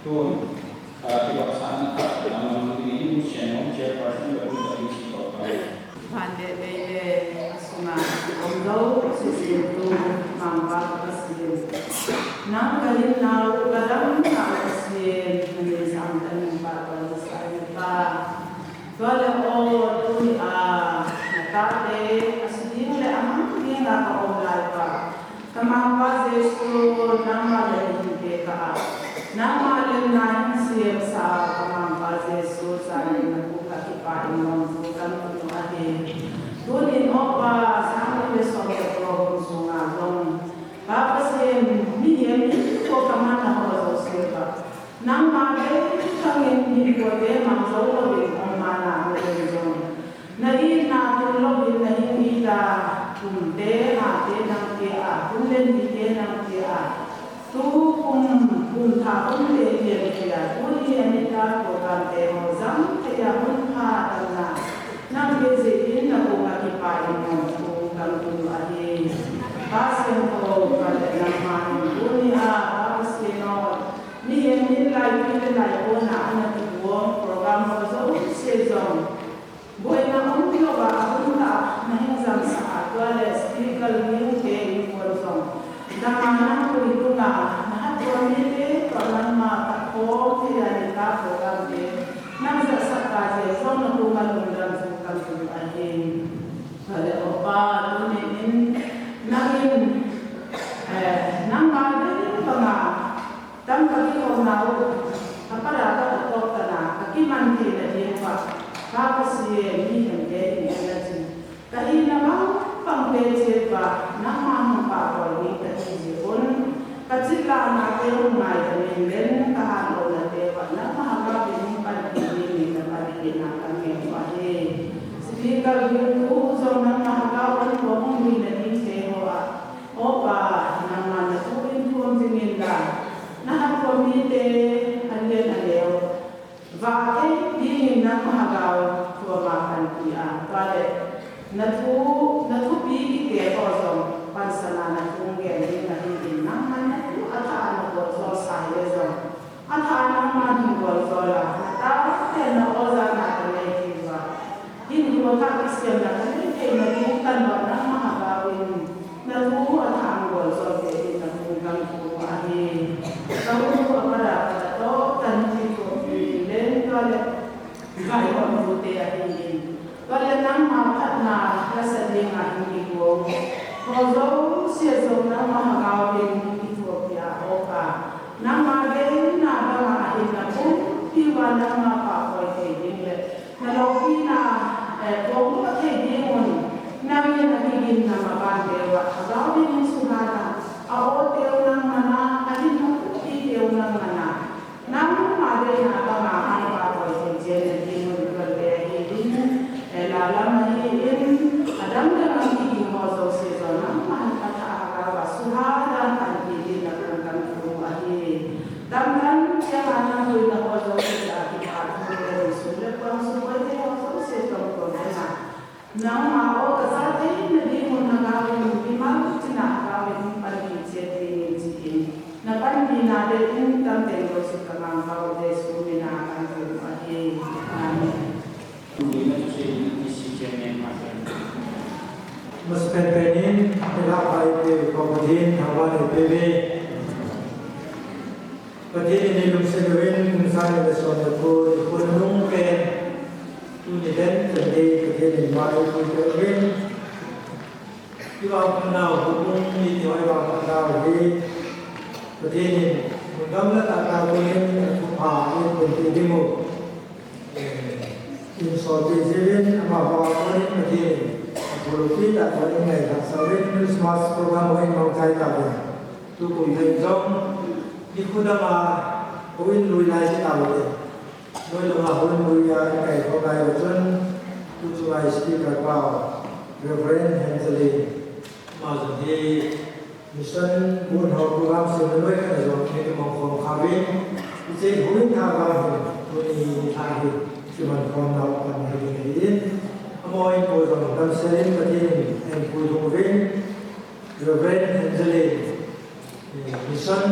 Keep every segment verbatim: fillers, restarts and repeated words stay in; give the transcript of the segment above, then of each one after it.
Tun, ah, kibahsahna khat, ah, Manung Dingin Chen Hong Chairperson le Pu Ding Chi Tokpa. Van le lei le a sunga om jouse tu Mangpa ka Pathen. Nang ka hinnau, ka damnau Pathen, na min sang kan min pa pa na sai pa. Tua le o tuni a, na tate, a si ding le a mang ding a ka om lai pa. Ka Mangpa Jesu, nangma le na hin pe ka a. Nangma le na hin siam sa, ka Mangpa Jesu, sa le na pu ka kipah in nom thu kan tunu ahi. Tunin o Pa, sang le som le ko hung sunga jong. Pa Pathen, mihem in ko ka man na ho jouse pa. Nangma le kangin hinkho te mang jou louvin om mana mihem jong. Na itna tun louvin na hin ita, kum te, ha te nang pe a, kum le ni te nang pe a. Tu kum, kum thah kum te lian pe a, tuni a ni ta program te ho jam thei a hun pha tamna. Nang pe jeh in na koma kipah in nom thu kan tunu ahi. Pa Siangthou, Pa le nangma in tuni a, Pa Pathen o, mihem in lai pui le lai pona ana kibol program ho jouse jong. Boina um louva, a hun tah a na hin jamsah a, tua le speaker ding te in kon jong. Dama nang pui tunga, na hatchom mite toh nangma khat khom thei a ni ta program te. Nang jahsah pa jeh jong na koma lungdam thu kan tunu ahi. Tua le o Pa, tuni in, nangin, eh, nangma ding banga, Tam ka kihou nau, ka para ka toh tana, ka kiman thei na ding uva, ka Pathen mihem te in na chin. Ka hina bang bang te chet uva, nangma hung pah bol ding ka hi jeh un. Ka chit lah na te hung ngai ta min len, ka hat lou na te uva, nangma hagao in hung panpi ding in na panpi na ka ngen uva ahi. Speaker ding tu jong nangma hagao in hung lui na ding te ho a. O Pa, nangma na thu in thum jing in lang, na hatchom mite, a lian a neo, vah thei dingin nangma hagao thum a panpi a, tua le, na thu, na thupi kiti ho jong, pansan a na thu gen ding ahi in nangma na thu athah a na bol jol sa le jong, Athah a nangman hin bol jol a, na tate na oja na ka nei thei uva. Hinkho thah kisiamna ka nei thei na ding tan uva nangma hagao in, na thu athah a bol jol te in na thu kan thu ahi. Ka thu a para para toh kan thi toh pi len tua le. Ka i hon thu te ahi in. Tua le nangma phatna la sa ding a hin kigong. Ho jouse jong nangma hagao in hin kithupi a o Pa. Nangma genna banga ahin na pumpi uva nangma pahpoi thei ding le. Na loupina, eh, pumpi thei ding un. Nangin a kiginna maban te uva. Hagao in hin sunga na. A o te u nangma na, ahin na pumpi te u nangma na. Nangma deina banga nangma pahpoi thei chen na ding un tua le hi ding. Eh, la lam ahi in, adang dang a kiging ho jouse jong nangma athah a hagao a suha dan kan ti ding na kan kan thu ahi. Dang dang chiang a nang hui na ho jouse a kipah thu le sun le pang su boi thei ho jouse tong tong na. Nangma o ka sa thei na ding un na gao in mimal china gao in panpi chet ding in chi in. Na panpina ding in tam teng lo si ka Mangpa u Jesu mina kan thum ahi. Amen. Masa pen pen in, ila pai pe ko Pathen, thangvah in pe ve. Pathen in eilungset uvin, kum sang ni le som le ko, ko nung pen, tuni pen, pen dei, Pathen in mai, ko pe uvin. Ivangphatnau, hukung mite ho ivangphatnau hi, Pathen in, mun gam le tahsa konin, thupha, eipui ding u. Eh, in solpeh jiuvin, amavang konin Pathen in, aphu loupi tah in ngailhah sah uvin, Christmas program ho in mangchai tauvin. Tukum hin jong, nikho dang a, houin lui lai hi tauvin. Noi langa houin lui a, ikai khom lai uva chun, tu chunga speaker pa, Reverend Henzelin, ama jong hi, Mission mun ho program semna noi khat a jong hi kimang khom kha uvin, hiche houin thah vang hin, tuni ni thah hi, kiman khom nau pan hi ding ahi in, amaho in ko jong damsel in Pathen in eipui lhung uvin, Reverend Henzelin, eh, Mission,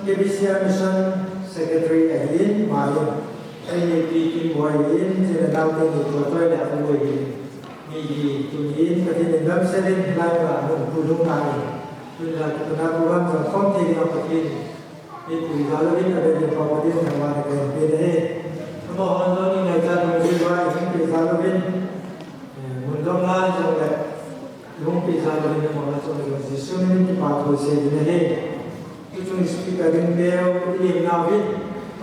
K B C R Mission, Secretary ahin, ama hin, eini Pi Kimboi ahin, chule naote ni Toltoi le Apuiboi ahin. Mi hi tuni hin Pathen in damsel in, hilai muna mun pulhung ngai. Tuni a kipat a program jong khom thei ding a Pathen in eipui jal uvin, avel in Pathen in thangvahna kahin pe ahi. Amahon jong ingaichat nung jeh uva eihung pe jal uvin, eh, mun dom lai jong le, eihung pe jal uvin, amahon jong le Jesu min in kipa thu sei ding ahi. Tuchung speaker ding leu, i lim nau hin,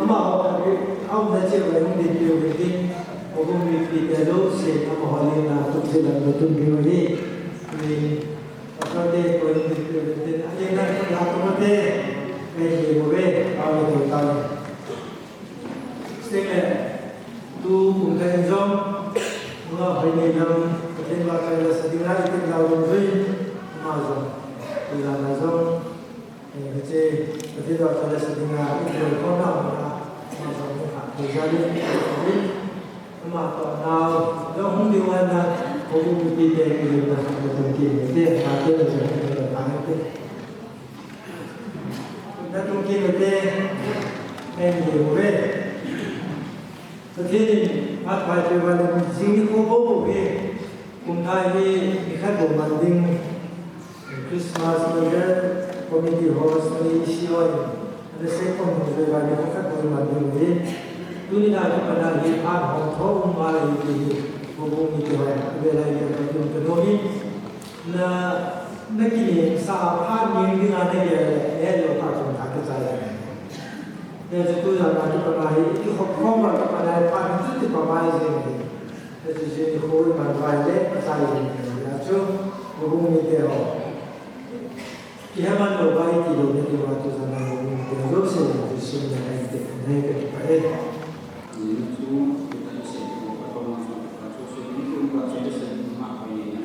amaho, a umna cheh uva hung dinpi uvin tin, houbung mipite jouse, amaho lim na, tuchung lam na tun diu ahi. Min, pastor te, ko hung dinpi uvin tin, a lim na, la ko te, me hi mo ve, pa me to ta le. Sting le, tu kum ka in jong, nga hoi nei lam, ka tin ba ka la sa ding la, i tin la rum zui, ma jong, i la na jong, Eh, hiche, Pathen vahchoi le sa dinga, i bol khomna, ama, ama jong hung khat thei jal in, ama toh nau, jong hung ding uva na, houbung mipite, i lim na, na tun kit uvin te, ate na jong, na tun kit uvin te. Na tun kit uvin te, amen, ding uve. Pathen in, phat phai peh uva le, jing nikho bou bou hi, kum thah hi, nikhat bou man ding, Christmas ni le committee house ni isi oi. Ana sei pon hung joi va ni khat bou man ding hi. Tuni na kipat a hi phat hung tho um ngai ti hi. Houbung mite hoi. Avel a hi ka tum ka nom in. Na, na kini sa phat ni ding a na gel le. Eh, lo ka tum ka ka jai. Ne chu tu ya na kipat a hi. Ki hop hop ma kipat a hi phat ni tu ti pa mai jing hi. Hiche jing nikho iman uva ahile, achai jing nikho a chu, houbung mite ho. Kiheman lou vai tilou na diuva tu jana houbung mite ho jouse chu sun na ngai te, ngai te pa e. Jing chu, kita se ko pa ko ma so pa chu se ni ko pa chu se ni ma ko ni na.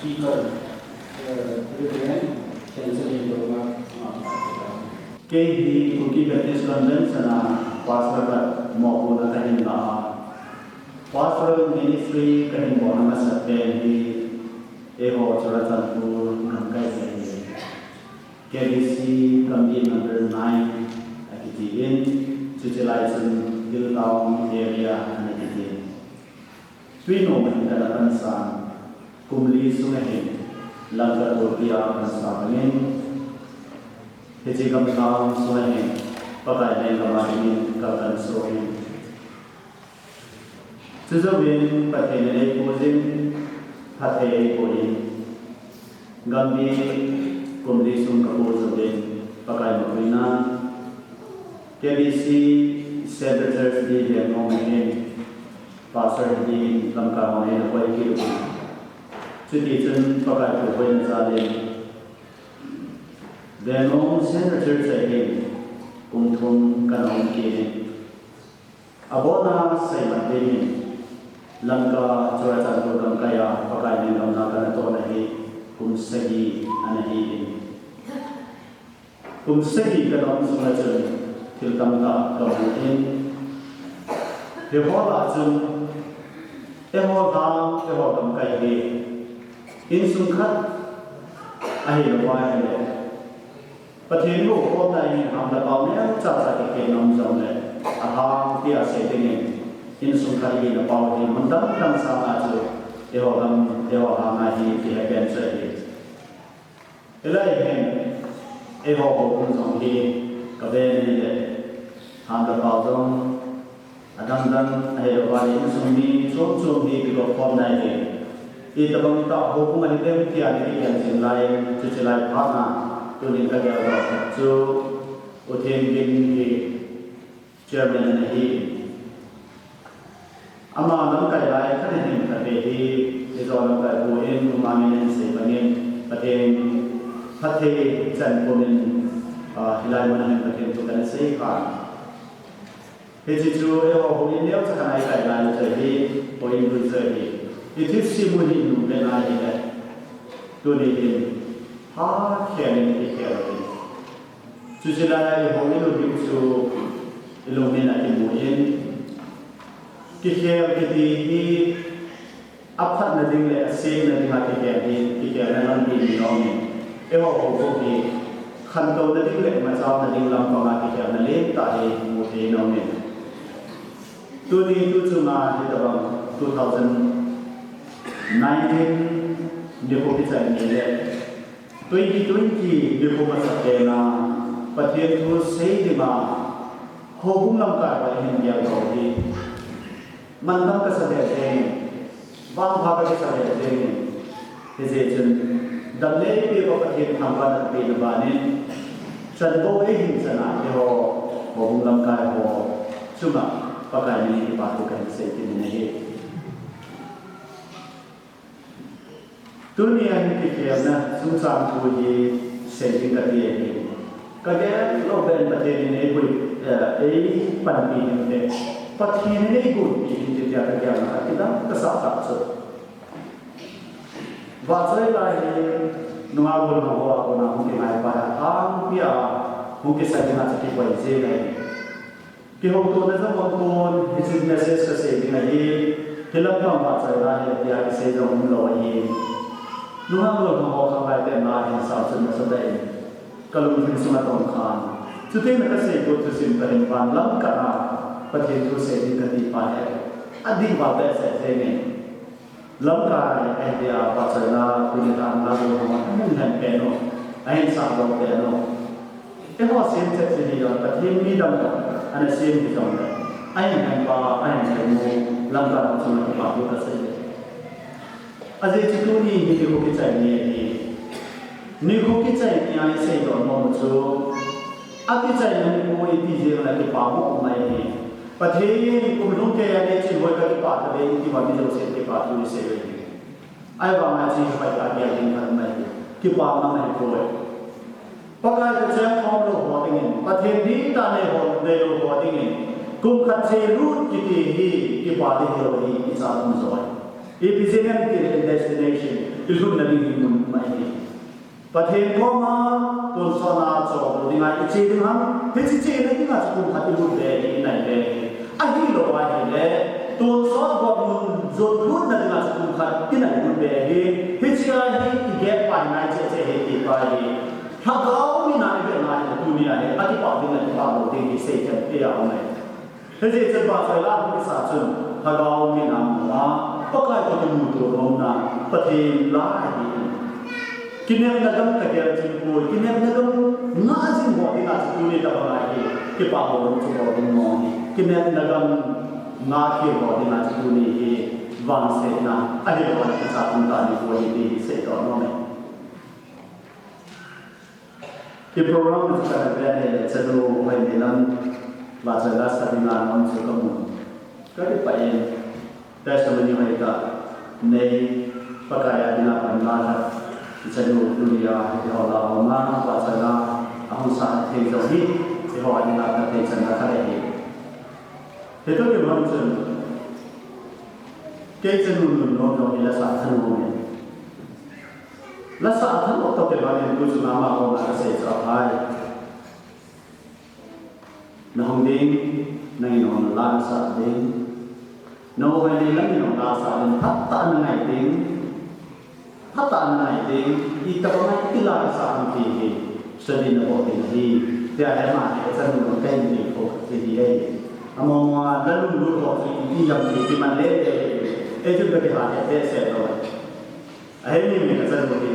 Speaker, eh, Reverend Chancellor Dorma, ah, Kei hi Kuki Baptist Convention a pastor khat mopohna kahin la a, pastoral ministry kahin bolna masat pen hi eiho Churachandpur gamkai hi ahi. K B C gamgi number nine akiti in, chuche lai chun Hill Town area ana kiti in. Twinom hin kana pansan, kum li sunga hin Lamka tulpi a pansa bangin, hiche gamlhang sunga hin Pakai lenggam a dingin kalkan soh in. Chujouvin Pathen in eipuijin, phatthei eiboh in, gamgi kum li sung kapo jouvin Pakai mapuina, K B C Central Church hi Vengnom a hin pastor hi dingin lamkai hon eina koi kit uvin. Chutichun Pakai thu boina jalin Vengnom Central Church a hin kum thum kana um kit in. Abona seimat dingin Lamka Churachandpur gamkai a Pakai lenggam a kana tohna hi kum sagi ana hi in. Kum sagi kana um sunga chun thil tamtah kamu in. Hiho lah chun eiho lhang, eiho gamkai hi insung khat ahilouva ahile Pathen houkhomna in hamlepao neocha cha kikhen um jongle, alhang tia sei dingin insung khat hina pao hi mun dang dang sanga chu eiho gam, eiho lhang a hi kihe pen chu ahi. Hilai hin eiho houbung jong hi kaven ahile, hamlepao jong adang dang ahilouva le insung mi chom chom hi kikop khomna ahi. Itobang tah houbung ahi dem tia ana kigel jing lai in, chuche lai phat a tunin kageldoh khat chu U Thenbin hi chairman ana hi. Ama lamkai lai khat in hin khatvei hi, hijo lamkai pu in, ama min in sei bangin, Pathen phatthei chan pumin, ah, hilai mun a hin Pathen thu kana sei khan. Hiche chu eiho houin neocha khat a ikai lai u chu ahi, houin lui chu ahi. Ithilse mu hi nu le nai hile, tuni hin phakhel in ikhel u ahi. Chuche lai a ihouin u ding chu ilungmin akimu in, kikhel kiti hi aphatna ding le asemna dinga kikhel hi, kikhelna lampi ni aumin, eiho houbung hi khantouna ding le machaona ding lampanga kikhelna lentah hi mu thei in aumin. Tuni tuchunga hitobang two thousand nineteen nikho kichai ni le twenty twenty nikho masapen a Pathen thu sei dinga houbung lamkai ho ihin geldoh hi mantam kasa lheh jengin, vangpha kakisa lheh jengin, hijeh chun damleipi uva Pathen thangvahna kapehna banin, chanbou eihin chana eiho houbung lamkai ho chunga Pakai min in kipa thu kahin sei kit in ahi. Tuni a hin kikhelna chungchang thu hi sei ding kati ahi. Kagel lou pen Pathen in eipui, eh, eipanpi hinte. Pathen in eigonpi hinte tia kagelna khat kidang kasah tah chu, vahchoi lai hi nungah golhang ho a kona hung kingai pai a, lhangpi a hung kisa dinga chu kikoi jeng ahi. Kihoutona jong umpon, hiche message kasei ding ahi, hilam pang vahchoina hi tia kisei jong umlou ahi. Nungah golhang ho khanglai te na hin sao chun nasatah in kalungthim sunga tongkhan. Chuteng le kasei got thusim kahin pan lam kana Pathen thu sei ding kati pa hi adih val behseh jengin. Lamkai ahi tia vahchoina tuni tah a nungah golhang hon ahin lhen pen u, ahin sah lou pen u. Eiho semchet chu hijongle, Pathen mi dang toh ana sem hijongle, ahin lhen pa, ahin lhen nu, lamkai ho chunga kipa thu kasei e. Ajeh chu tuni hi nikho kichai ni ahi. Nikho kichai ni a isei doh nom u chu, akichaina nikho iti jeng le kipa mo mai hi. Pathen in kum lhung keiya neichin hoi kakipah tave iti uva mi jousen kipa thu isei u ahi. Ahivanga hiche hi hoitah a gel ding khat ahi. Kipa ngam ahipoi. Pakai thucheng khom lou ho dingin, Pathen dihtah nei ho, neilou ho dingin, kum khat cheilut kiti hi kipa ding hilou hi ichan um jo ahi. Ipi jeh ham itile destination, ilhunna ding hi mun mai hi. Pathen koma tonsot a chol dinga iche ding ham, hiche chena dinga chu kum khat ilut be hi, inai be hi. Ahilou ahile, tonsot gop mun jot lutna dinga chu kum khat inai lut be hi. Hiche a hi igel pai nai cheh cheh hi ti pa hi. Lhagao mina ive nai hi tuni a hi, akipah ding le kipah lou ding hi seithem tia um e. Hijeh chun vahchoi la hung kisa chun, Lhagao mina mu a, Pakai toh kimuto lhomna, Pathen la ahi. Kinepna gam kagel jing poi, kinepna gam ngah jing ho dinga chu tuni tabang a hi, kipah lou chu bol ding mong hi. Kinepna gam ngah kit ho dinga chu tuni hi, vangsetna, ahilou le kicha tum tani poi ti hi seidoh nom e. I program chu kana ven ahile, chanu Hoineilam, vahchoi la sa dinga naum chu kamun. Kakipah in, testimony hoitah nei, Pakai a dinga pan la khat, i chanu Tulia, eiho la homa, vahchoi la, ahung sa thei jong hi, eiho a dinga phatthei channa khat ahi. Hitoh kilhon chun, kei chanu nunnom jong hi lasa thanom in. Lasa thanom toh kilhon in tu chun ama koma kasei chu aphai. Nahung ding, nangin hung la nasah ding. Nangho Hoineilam in hung la sah ding, phatah nangai ding. Phatah nangai ding, itobang a iti la kasah ham ti hi, study nabol ding ahi. Tia hi ama hi, achanu kahin ding kho ti hi ahi. Amaho a la lunglut ho chu iti ham ti, kiman le le. Ei chun kakihal behseh lou. Ahi, mi mi kachanu hi,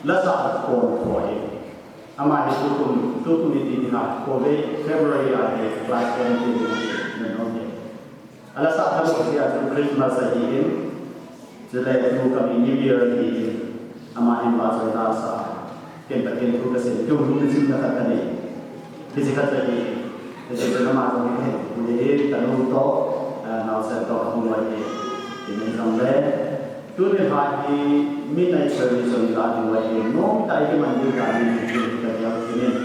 lasa a kon kho hi. Ama hi tukum, tukum iti ti ha, kho ve February a hi class ten ti ni, nunnom hi. Alasa thanom jeh a chu Christmas ahi in, chule tu coming New Year ahi in, ama hin vahchoi la sa, ken Pathen thu kasei, tu lungchimna khat kanei. Hiche khat ahi, hiche chu ama jong hi kahe, tu hi kalung toh, eh, naosen toh kahung loi hi, ti nei jong le, Tuni lha hi, midnight service jong ilah diu ahi, nomtah a ikiman diu ahi, ti kagel kit in.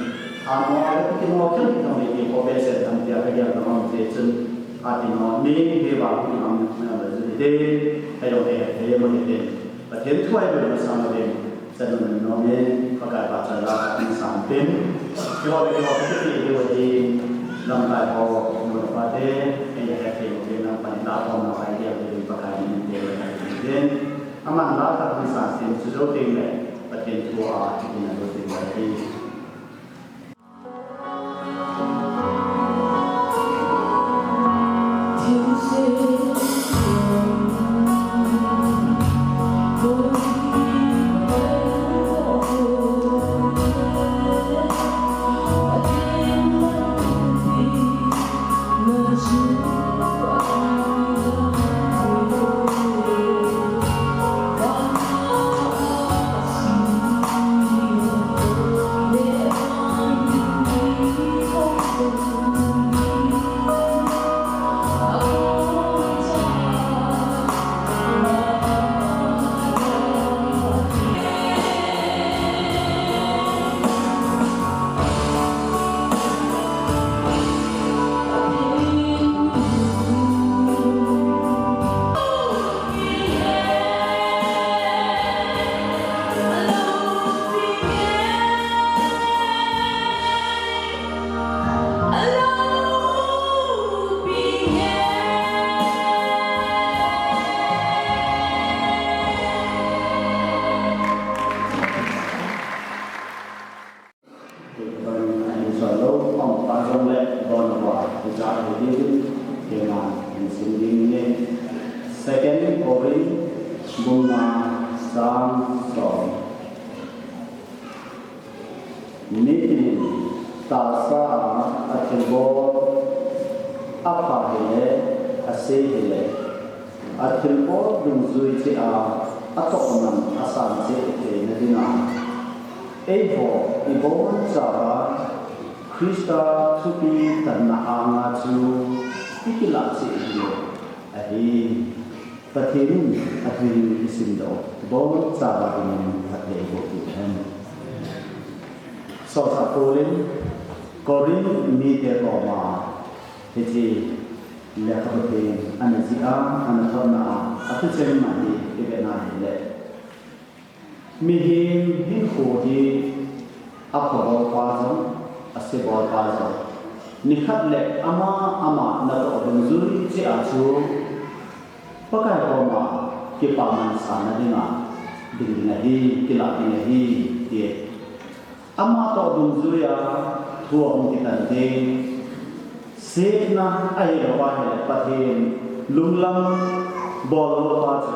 Amaho a le kiti mo khem kiti mo kiti mo behseh ham tia kagel na um jeh chun, ati mo, mi, mi va kiti mo, mi va ju hite, ahi jong le, ahi mo hite. Pathen thu ahi mo sang mo din, chanu nunnom in, Pakai vahchoi la, in sang tin. Keiho le keiho kiti diu ahi, lamkai ho, nu le pa te, ahi le kati mo din, lamkai la, khom na, ahi le, Pakai min te, ahi le, Amen. Aman la khat hung sa sin chu jou teng le, Pathen thu a, chu tin a jou teng le, Second Corinth, bung nga, chang som. Mitin in tahsa a athilbol apha hile, ase hile, athilbol dungjui cheh a atoh man asan cheh theina dinga, eiho ibonchauva Christa thupi tanna anga chu ikilah cheh diu ahi. Pathen in athu hi isimdoh u, ibonchauva dingin phatthei eiboh peh hen. Solchah Paul in Corinth mite koma hiche lekhabu theng ana jih a, ana thotna a, athucheng mani ivet na hile, Mihem hinkho hi aphabolpa jong, asebolpa jong, nikhat le ama ama natoh dungjui cheh a chu Pakai koma kipaman sahna dinga ding ding ahi, kilah ding ahi, ti. Ama toh dungjuia thu ahung kitan ding. Setna ahilouva ahile Pathen lunglam bollouva chu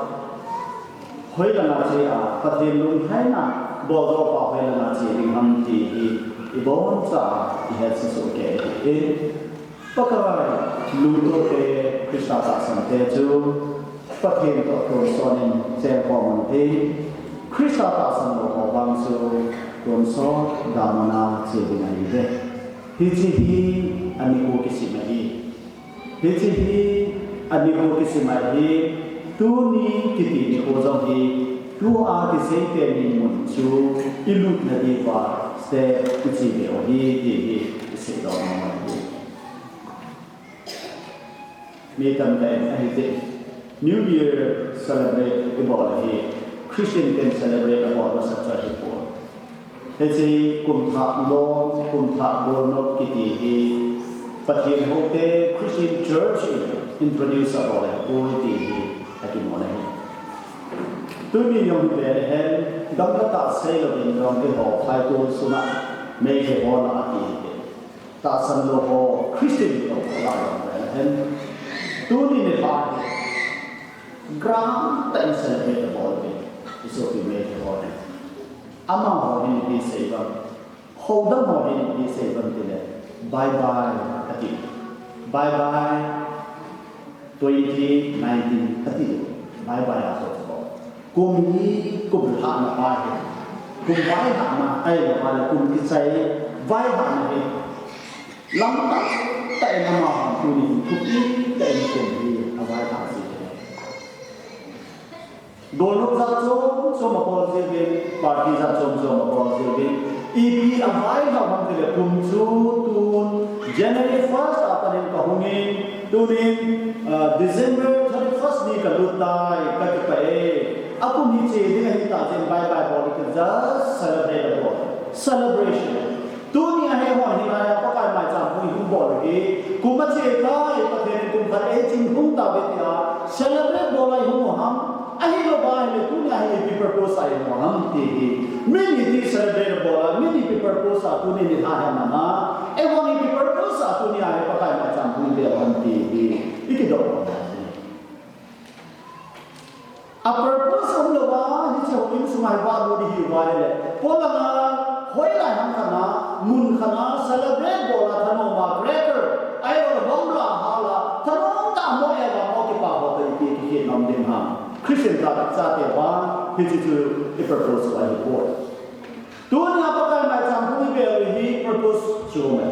hoilanga che a, Pathen lunglhaina bollouva hoilanga che ding ham ti hi iboncha a ihetsa soh kei e. Pakai lungtote, Christa tahsante chu Pathen toh tonsot in chengkhom un tin, Christa tahsan lou ho vang chu tonsot damuna che ding ahiuve. Hiche hi anikho kisim ahi. Hiche hi anikho kisim ahi. Tuni kiti nikho jong hi tua kiseite ni mun chu ilutna diuva step iche beh u ahi ti hi iseidoh nom ahi. Mi tamtah in ahiti, New Year celebrate ibol ahi, Christian ten celebrate abol masat chu ahipoi. Hiche kumthah lom, kumthah golnop kiti hi Pathen houte Christian Church in introduce abol ahipoi ti hi akimu ahi. Tuni jong hi ve le hen, gamla tah seilouvin jong eiho khaitol sunga Meitei ho lah a ati hi. Tahsan lou ho Christian toh lah jong ve le hen, tuni nilhah hi grand tah in celebrate abol uve, isopi Meitei ho hi. Amaho hin ipi asei uvem, houdam ho hin ipi asei uvem tile, bye bye ati. Bye bye twenty nineteen ati. Bye bye a ho chu. Kum hi kum lhahna pa hi. Kum vaihahna ahilouva le kum kichai vaihahna hi. Lamtah tah in amaho tuni hi kum tah in kum hi avaihah ji. Golnop jat chom chom abol jiuvin, party jat chom chom abol jiuvin, ipi avaihah ham tile kum chu tun January first a pat in kahungin, tunin, ah, December thirty-first ni kalut tai, kakipah e. Akum hi che ding ahitah jeh in bye bye bol, just celebrate abol. Celebration. Tuni a eihon hilai a Pakai maicham pung ihung bol u hi, kum ache tai, Pathen in kum khat eichinghung tauve tia celebrate bol a ihung u ham, ahilouva ahile tuni a hi ipi purpose a ihung u ham ti hi. Min iti celebrate bol a, min ipi purpose a tuni nilhah hi ana um a, eihon ipi purpose a tuni a hi Pakai maicham pung ibol u ham ti hi ikidoh u ahi. A purpose umlouva, hiche houin sunga hi valut ihiuva ahile, polanga, hoilai ham khat a, mun khat a, celebrate bol a thanom a, cracker, ahiloule bomb la hal a, thanom tah a mo ega mo kipa ho toh ipi kikhen nom ding ham. Christian chate vang hiche chu i purpose u ahipoi. Tunia Pakai maicham pung ibol u hi purpose chu um e.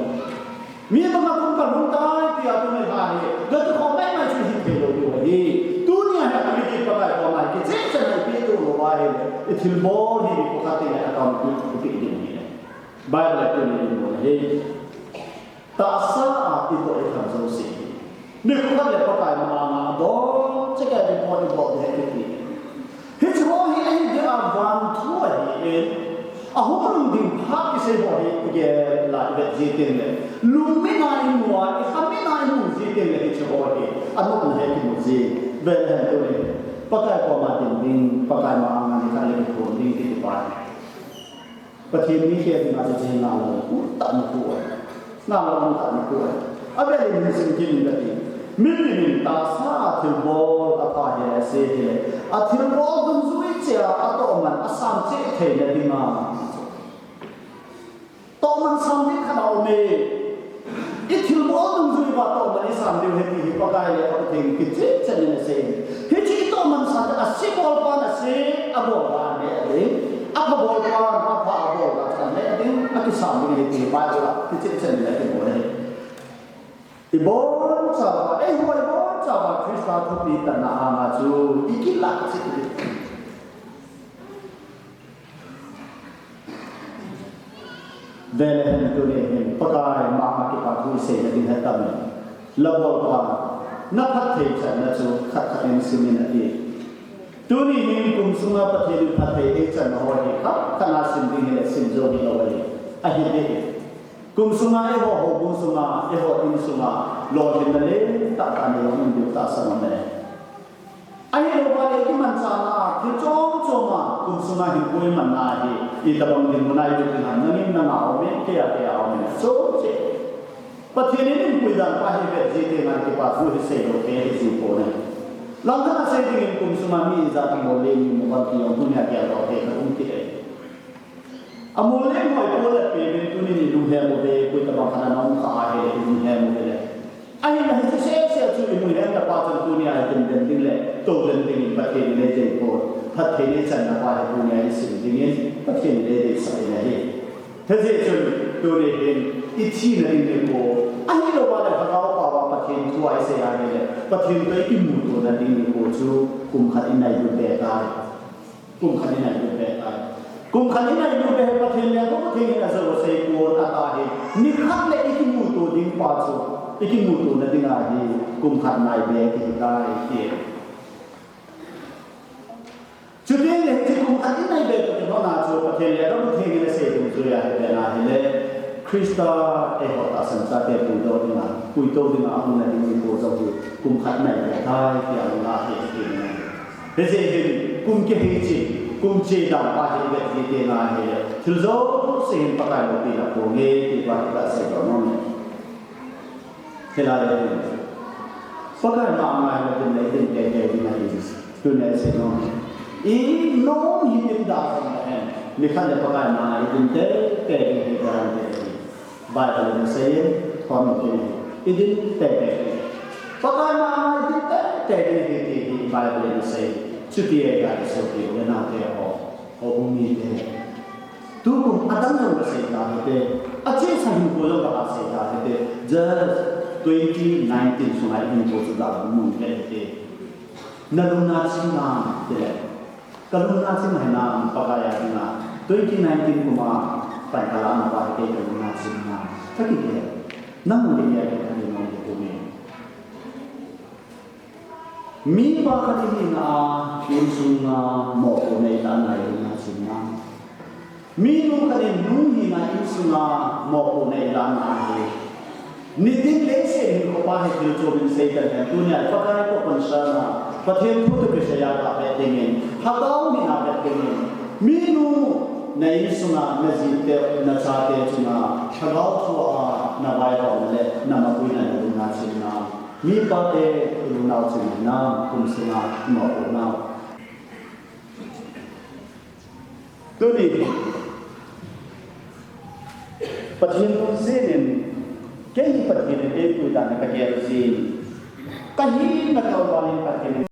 Mi banga kum kalhung tai tia tuni lha hi, gati khom maimai chu hithei lou diu ahi. Tunia hi ati ding Pakai koma hi kichen chan a ipehdoh lou ahile, ithilbol hi mi khat teng le account ipeh ding ahi. Bible a tuni imu ahi. Tahsa a itoh ithat jouse hi, nikho khat le Pakai manga abonchauva report ibol ding ahi kiti. Hiche ho hi ahi dia vanthu ahin, ahung lhung ding phat kisei ho hi igel a ivet ji teng le, lungmina imu a, ikhamina imu ji teng le hiche ho hi anopna hi kimu ji. Ve le hen tuni, Pakai koma ding ding, Pakai manga nikhat le kithum ding kiti pa hi. Pathen mi kiti dinga chu hiche hi nalou tah nikho ahi. Nalou tah nikho ahi. Avel in hin sim kit inge kati. Mitin in tahsa a thilbol apha hi asei hile, athilbol dungjui cheh a atohman asam cheh theina dinga. Tohman sam ding khat aume. Ithilbol dungjui uva tohman isam diu ahi ti hi Pakai le Pathen kichen chan in asei. Hiche itohman sah a, asebolpan ase, abolpa aneh ding, aphabolpan apha abolpa chu aneh ding, akisam ding ahi ti Bible a kichen chan in akimu ahi. Ibonchauva, eiho ibonchauva Christa thupi tanna anga chu ikilah cheh ding. Ve le hen tuni hin Pakai manga kipa thu isei nading ahitai. La bolpa, na phatthei channa chu khat khat in simin ati. Tuni hin kum sunga Pathen in phatthei eichan ho hi khat khat a sim ding hileh sim jou hilou ahi. Ahi ding. Kum sunga eiho houbung sunga, eiho in sunga, lolhinna lentah tah nei jong um diu tahsan ahi. Ahilou vale, i kimanchahna, thil chom chom a, kum sunga hinkho i manna hi, itobang dinmun a i lut ding ham, nangin nanga um e, kei a kei a um e, chom cheh. Pathen in eipui dan pa hi vet ji teng a kipa thu hi seilou kei hi ji pon ahi. Langkhat a sei dingin kum sunga mi ijat imol le imol ham ti jong tunia kigeldoh thei khat um kit e. Amol le imol pol le peh uvin tunin i lunghem uve, koi tobang khat a na um kha ahile i lunghem uve le. Ahinla hiche sese chu i lunghem na pa chun tunia i kin den ding le, tou den dingin Pathen in eidei pon, Pathen in eichan na pa hi tunia i sim dingin Pathen in eideisah in ahi. Hijeh chun tuni hin i thina ding nikho, ahilou vale lhagao pao a Pathen thu a i sei ahile, Pathen toh i kimuto na ding nikho chu kum khat i nailut be tai. Kum khat i nailut be tai. Kum khat i nailut be hi Pathen le Pathen in ajou asei pon ata hi. Nikhat le i kimuto ding pa chu, i kimuto na ding ahi, kum khat nai be kihi tai ti. Chuteng le hiche kum khat i nai be toh kilhon a chu Pathen le Pathen in asei dungjui a hi be na hile, Christa eiho tahsan chate puidoh dinga, puidoh dinga ahung na ding nikho jong hi kum khat nai be tai ti a hung ahi ti. Hijeh hin kum kihei cheh, kum cheh dan pa hi i vet ji teng ahile, thil jouse hin Pakai loupina ponge ti pa hi kasei doh nom e. Hilai a hin Pakai ma a ngai le tin le i din teitei ding ahi. Tunia i sei nom e. I nom hi tin da jong le hen, nikhat le Pakai ma a i din teitei ding hi guarantee ahi. Bible in asei e, thon mo kit ahi. I din teitei ding. Pakai ma a i din teitei ding ahi ti hi Bible in asei. Chuti ahile sopi u le naote ho, houbung mite, tukum adang jong kasei ta hite, achesa hinkho jong kasei ta hite. Just twenty nineteen sunga i hinkho chu dalha mun kei hite. Na lungna chim nam tile, ka lungna chim hinam Pakai a dinga, twenty nineteen kum a pan kalahna pa hi kei ka lungna chim nam, kakiti. Nang lungna a kei ka lungna chim nam. Mipa khat i hina a, insunga mopohna i lahna i lungna chim nam. Minu khat in nu hina insunga mopohna i lahna ahi. Nitin leiset hinkho pa hi thil chom in sei tan hen, tunia Pakai toh concern a, Pathen thu toh kisei a kavet dingin, lhagao mit a vet dingin. Minu, na insunga na jite, na chate chunga lhagao thu a na vaihomna le na mapuina na lungna chim nam. Mipa te, i lungnau chim hinam, kum sunga i mopoh nau. Tuni Pathen lungset in, kei hi Pathen in eipui dan a kagel jin, kahina tobang in Pathen in